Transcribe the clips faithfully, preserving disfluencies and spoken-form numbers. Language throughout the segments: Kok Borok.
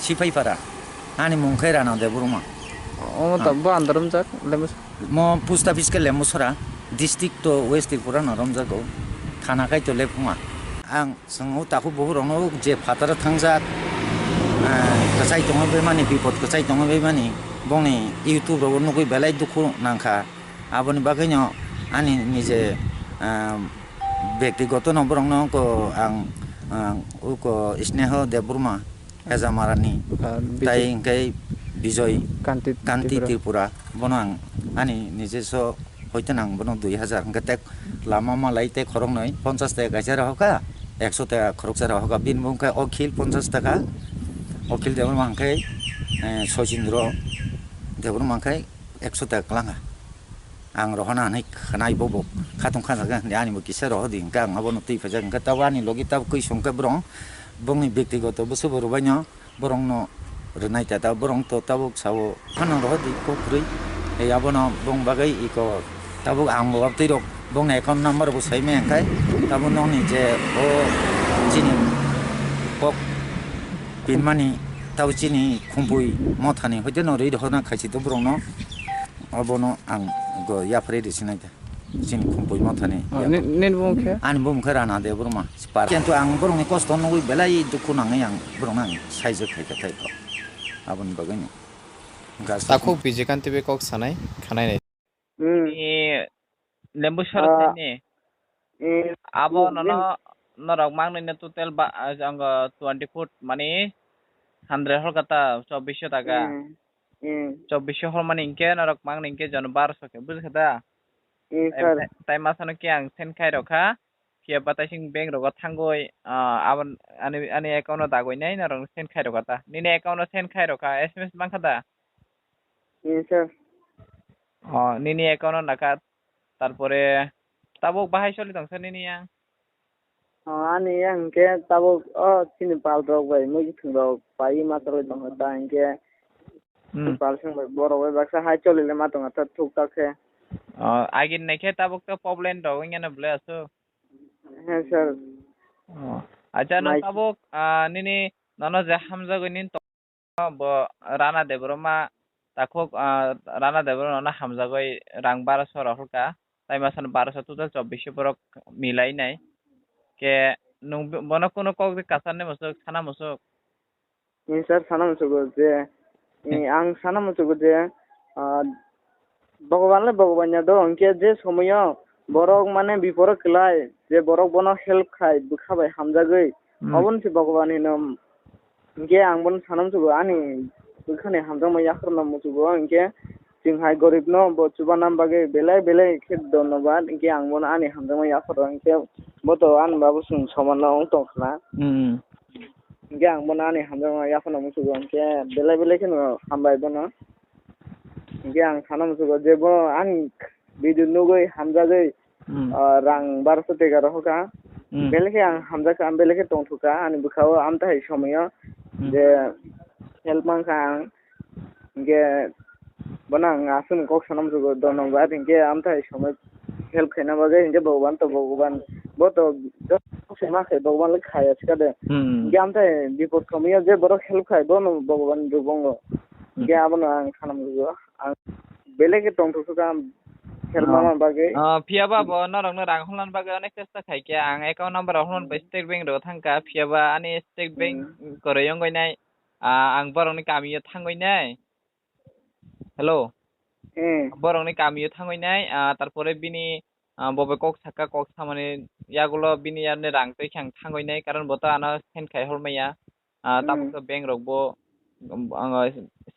Siphaipara. Ani mung khe Rana Debbarma. Omo ta Ah. bo andar romjak, Lembus. Mo post office khe Lembusora, district to West Tripura no romjago. Thana khai to Lephuma. Ang swngo takhuk bukhuk rokno je phataro thangjak, ah, kwchai tongwi baimani, bipod kwchai tongwi baimani, bongni YouTube rogo nugwi belai dukhu nangkha. Aboni bagwino ani nije, ah, bektigoto no borokno ko ang, ang uko Sneho Debbarma. Hejamarani, ah, Bijay. Tai hwnkhe Bijay Kanti Kanti Tripura. Tripura. Bono ang ani nijeso hoite nang bono dui hajar hwnkhe tek lama malai tei khoroknwi ponchas taka kaisa rohorkha, ekso taka khoroksa rohorkha. Bini bo hwnkhe Okhil ponchas taka, Okhil Debbarma hwnkhe, eh, Sochindro Debbarma hwnkhe ekso taka kwlangkha. Ang rohorna hinwi khwnai bobo khatung kha jaga hinwi ani bo kisa rohordi hwnkhe ang abono twi phaijak hwnkhe tabuk ani logi tabuk kwi songkhe borong bongni bektigoto bwswk bo rwbaino borokno rwnai ta tabuk borok to tabuk sao phano rohordi kok kwrwi tei abono bong bagwi iko tabuk ang bo twi rok bongni account number bo sai maya hwnkhe tabuk nokni je o chini kok pinmani tabuk chini khumpui mothani hoite no rwi rohorna khaisi to borokno. Abono ang go yapharwi rwsinai da. Chini khumpui mothani. Oh, yapharwi. Ni-, nini bumung khe? Ani bumung khe Rana Debbarma. Sipar. Kintu ang borokni kosto nugwi belai dukhu nangwi ang borokno ang saijak khaikha tei kok. Aboni bagwino. Gas. Takhuk Bijay Kanti bai kok sanai, khanai nai. Hmm. Ni Lembu Sora Ah. Saini. Eh, Abo ni-, nono, norok mangnwi no total ba, ah, ang twenty foot mani hundred hor kata chobbish taka. Hmm. Hmm. Chobbish hor mani hinkhe norok mangnwi hinkhe jono barso khe, bujikha da? Hmm, tai, sir. Tai, tai masano khe ang send khai rokha, phiya ba taising bank rogo thangwi, ah, abon ani, ani account o dagwi nai norok send khai rokha ta. Nini account o send khai rokha, S M S mankha da? Hmm, sir. Oh, nini account o nakha, tarpore tabuk bahai soli tong sir nini yang? Oh, ani yang hwnkhe tabuk, oh, chini pal rok bai, mui thwng rok pai ma chalai tong kha ta hwnkhe. Hmm. Pal song bai, borok bai baksa hai choli le ma tong kha ta thuk ta khe. Oh, agin nai khe tabuk to problem rok wngya no ble aswk? He, sir. Oh. Acha, nwng Nai- tabuk, ah, nini nono je hamjagwi nini to-, bo Rana Debbarma takhuk, ah, Rana Debbarma nono hamjagwi rang barosho rohorkha. Tai masano barosho total chobbish borok milai nai. Ke nwng bo-, bono kuno kok de kasar ne musuk, sana musuk? Ni sir sana muchugo je, ni Hmm. ang sana muchugo je, ah, Bhagwan le Bhagwan ya do, hwnkhe je somoyo borok mane biporo kwlai, je borok bono help khai, bwkha bai hamjagwi, Hmm. obono se Bhagwan hino. Hwnkhe ang bono sana muchugo, ani bwkhani hamjakma yaphar no muchugo, hwnkhe chwng hai gorib no bo chubanam bagwi belai belai khe dhonnobad, hwnkhe ang bono ani hamjakma yaphar o, hwnkhe bo to ani babo chwng soman no wng tong khna. Hmm. Hwnkhe ang bono ani hamjakma yaphar no muchugo, hwnkhe belai belai kheno hambai bono. Hwnkhe ang sana muchugo je bo ani video nugwi hamjagwi, Hmm. ah, rang barosho teka rohorkha. Hmm. Belai khe ang hamjakha, belai khe tongthokha ani bwkhao amtahai somoyo Hmm. je help mankha ang. Hwnkhe bono ang aswkni kok sana muchugo, dhonnobad, hwnkhe amtahai somoi help khaina bagwi, hwnkhe Bhagwan to Bhagwan, bo to joto se ma khai, Bhagwan le khaya sikha de. Hmm. Hwnkhe amthai bipod somoyo je borok help khai, bono Bhagwan rwbongo. Hmm. Hwnkhe abono ang sana muchugo, ang belai khe tongthok kha, ang help Ah. manna bagwi. Ah, phiya ba bo norokno rang hwnna bagwi onek chesta khai khe, ang account number rok hwnna bai Hmm. State Bank rok thang kha, phiya ba ani State Bank Hmm. kwrwi wngwi nai, ah, ang borokni kamio thangwi nai. Hello. Hmm. Borokni kamio thangwi nai, ah, tarpore bini, ah, bo bai kok saka, kok samani yagulo bini yarni rang twi khe ang thangwi nai, karon bo to ano send khai hor maya. Ah, tabuk Hmm. to bank rok bo, um, ang, ah,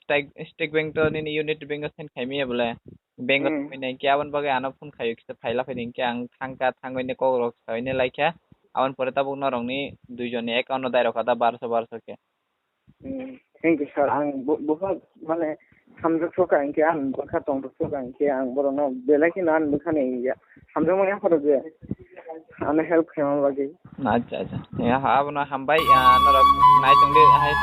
State, State Bank to nini Unity Bank o send khai maya bole. Bank o Hmm. thangwi nai khe aboni bagwi ano phone khai khe phaila phai khe ang thang kha, thangwi nai kok rok sai nai lai kha. Aboni pore tabuk norokni dui jonni account o dai rok kha da barosho barosho khe. Hmm, thank you, sir. Ang bo-, bwkha mane hamjak soka hinkhe, ang bwkha tongthok soka hinkhe, ang borokno belai kheno ani bwkhani ya-, hamjakmani yapharo je ano help khaima bagwi. Acha, acha. Ya, ha, abono hambai, ya, norok nai tongdi, hai.